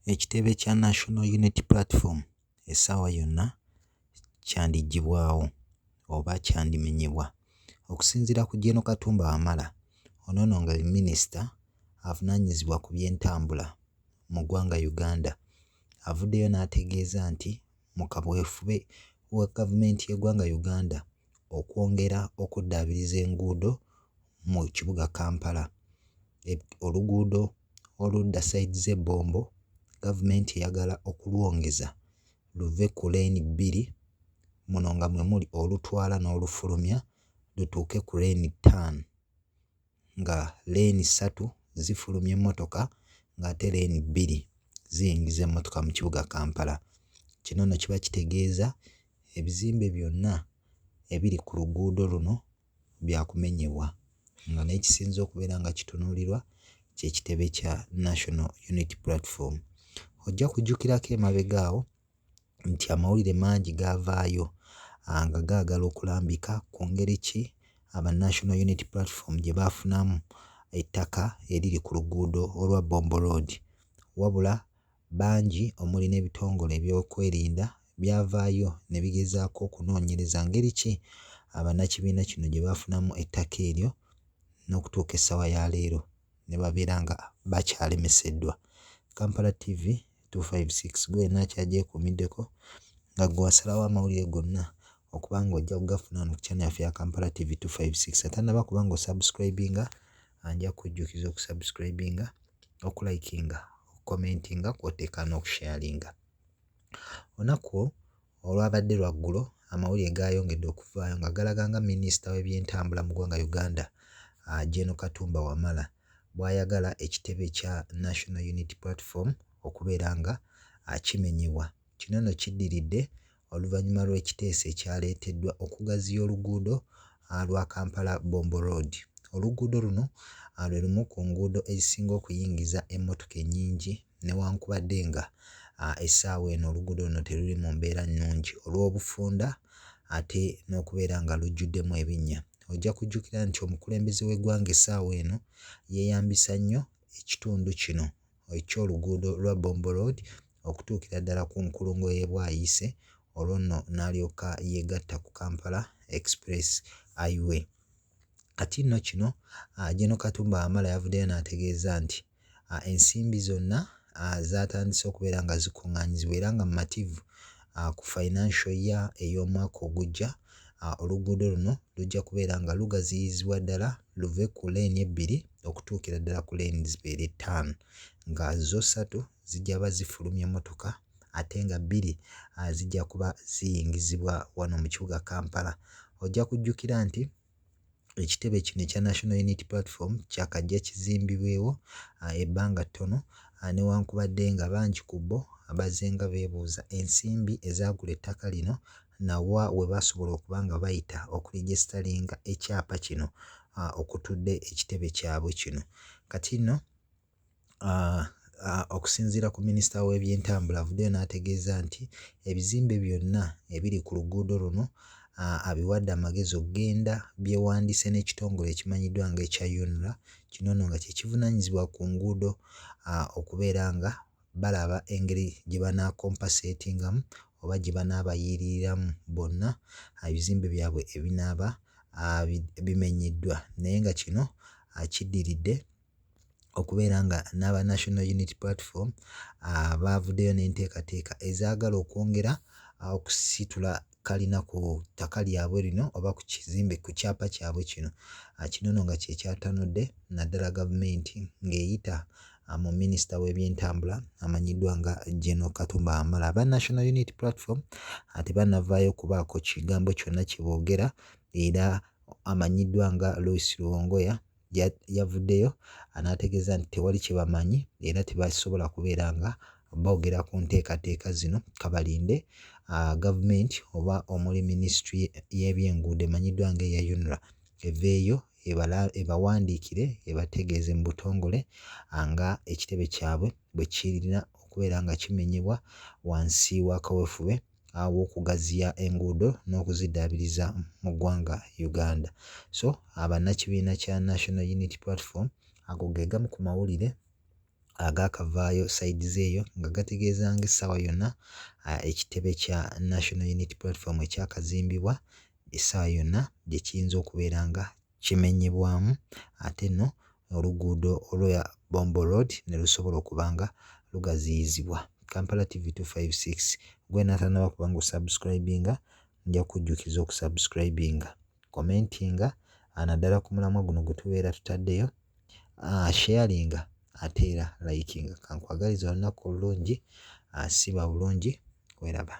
Ekitebe kya National Unity Platform essaawa yonna kyandiggyibwawo oba kyandimenyebwa. Okusinziira ku Gen Katumba Wamala, ono nno nga ye minisita avunaanyizibwa ku byentambula mu ggwanga Uganda, avuddeyo n'ategeeza nti mu kaweefube wa gavumenti y'eggwanga Uganda okwongera okuddaabiriza enguudo mu kibuga Kampala, oluguudo oludda sayidi z'e Bombo gavumenti eyagala okulwongeza luve ku leeni 2, muno nga mwe muli olutwala n'olufulumya, lutuuke ku leeni 5, nga leeni 3 zifulumya emmotoka ng'ate leeni 2 ziyingiza emmotoka mu kibuga Kampala. Kino nno kiba kitegeeza ebizimbe byonna ebiri ku luguudo luno byakumenyebwa, nga n'ekisinze okubeera nga kitunuulirwa ky'ekitebe kya National Unity Platform. Ojja kujjukirako emabega awo nti amawulire mangi gaavaayo nga gaagala okulambika ku ngeri ki aba National Unity Platform gye baafunamu ettaka eriri ku luguudo olwa Bombo Road. Wabula bangi omuli n'ebitongole ebyokwerinda byavaayo ne bigezaako okunoonyereza ngeri ki abannakibiina kino gye baafunamu ettaka eryo n'okutuuka essaawa ya leero ne babeera nga bakyalemeseddwa. Kampala TV 256 gwe yenna akyagyekuumiddeko nga ggwe wasalawo amawulire gonna okuba nga ojja kugafuna wano ku channel yaffe ya Kampala TV 256. Atannaba kuba nga osubscribinga, nja kukujjukiza okusubscribinga, okulikinga, okucommentinga kw'oteeka n'okusharinga. Olunaku olwabadde lwaggulo amawulire gaayongedde okuvaayo nga galaga nga minisita w'ebyentambula mu ggwanga Uganda, Gen Katumba Wamala, bw'ayagala ekitebe kya National Unity Platform okubeera nga kimenyebwa. Kino nno kiddiridde oluvannyuma lw'ekiteeso ekyaleeteddwa okugaziya oluguudo lwa Kampala Bombo Road. Oluguudo luno lwe lumu ku nguudo ezisinga okuyingiza emmotoka ennyingi newankubadde nga essaawa eno oluguudo luno teruli mu mbeera nnungi olw'obufunda ate n'okubeera nga lujjuddemu ebinnya. Ojja kujjukira nti omukulembeze w'eggwanga essaawa eno yeeyambisa nnyo ekitundu kino eky'oluguudo lwa Bombo Road okutuukira ddala ku nkulungo y'e Bwayiise, olwo nno n'alyoka yeegatta ku Kampala Express Highway. Kati nno kino Gen Katumba Wamala yavuddeyo n'ategeeza nti ensimbi zonna zaatandise okubeera nga zikuŋŋaanyizibwa era nga mumativu ku financial year ey'omwaka ogujja oluguudo luno lujja kubeera nga lugaziyizibwa ddala luve ku leeni 2 okutuukira ddala ku leeni zibeere 5, nga zo 3 zijja ba zifulumya emmotoka ate nga 2 zijja kuba ziyingizibwa wano mu kibuga Kampala. Ojja kujjukira nti ekitebe kino ekya National Unity Platform kyakajja kizimbibwewo ebbanga ttono, newankubadde nga bangi ku bo bazzenga beebuuza ensimbi ezaagula ettaka lino nawa we baasobola okuba nga bayita okuregisitaringa ekyapa kino okutudde ekitebe kyabwe kino. Kati nno okusinziira ku minisita w'ebyentambula avuddeyo n'ategeeza nti ebizimbe byonna ebiri ku luguudo luno abiwadde amagezi okugenda byewandiise n'ekitongole ekimanyiddwa nga ekya UNRA, kino nno nga kye kivunaanyizibwa ku nguudo, okubeera nga balaba engeri gye banaakompaseetingamu oba gye banaabayiiririramu bonna ebizimbe byabwe ebinaaba bimenyeddwa. Naye nga kino kiddiridde okubeera nga n'aba National Unity Platform baavuddeyo n'enteekateeka ezaagala okwongera okusitula kalina ku ttaka lyabwe lino oba ku kizimbe ku kyapa kyabwe kino. Kino nno nga kye kyatanudde naddala gavumenti ng'eyita mu minisita w'ebyentambula amanyiddwa nga Gen Katumba Wamala. Aba National Unity Platform tebannavaayo kubaako kigambo kyonna kye boogera, era amanyiddwa nga Louis Lubongoya yavuddeyo n'ategeeza nti tewali kye bamanyi era tebasobola kubeera nga boogera ku nteekateeka zino, kabalinde gavumenti oba omuli minisitule y'ebyenguudo emanyiddwa nga eya UNRA eveeyo ebawandiikire ebategeeze mu butongole nga ekitebe kyabwe bwe kirina okubeera nga kimenyebwa wansi wa kaweefube w'okugaziya enguudo n'okuziddaabiriza mu ggwanga Uganda. So abannakibiina kya National Unity Platform, ago ge gamu ku mawulire Agaakavaayo side zeeyo nga gategeeza ng'essaawa yonna ekitebe kya National Unity Platform ekyakazimbibwa essaawa yonna gye kiyinza okubeera nga kimenyebwamu, ate nno oluguudo olwa Bombo Road ne lusobola okuba nga lugaziyizibwa. Kampala TV 256, gwe n'atannaba kuba nga osubscribinga, nja kujjukiza okusubscribinga, commentinga naddala ku mulamwa guno gwe tubeera tutaddeyo, sharinga ate era likinga. Kankwagalize olunaku olulungi, siba bulungi, weeraba.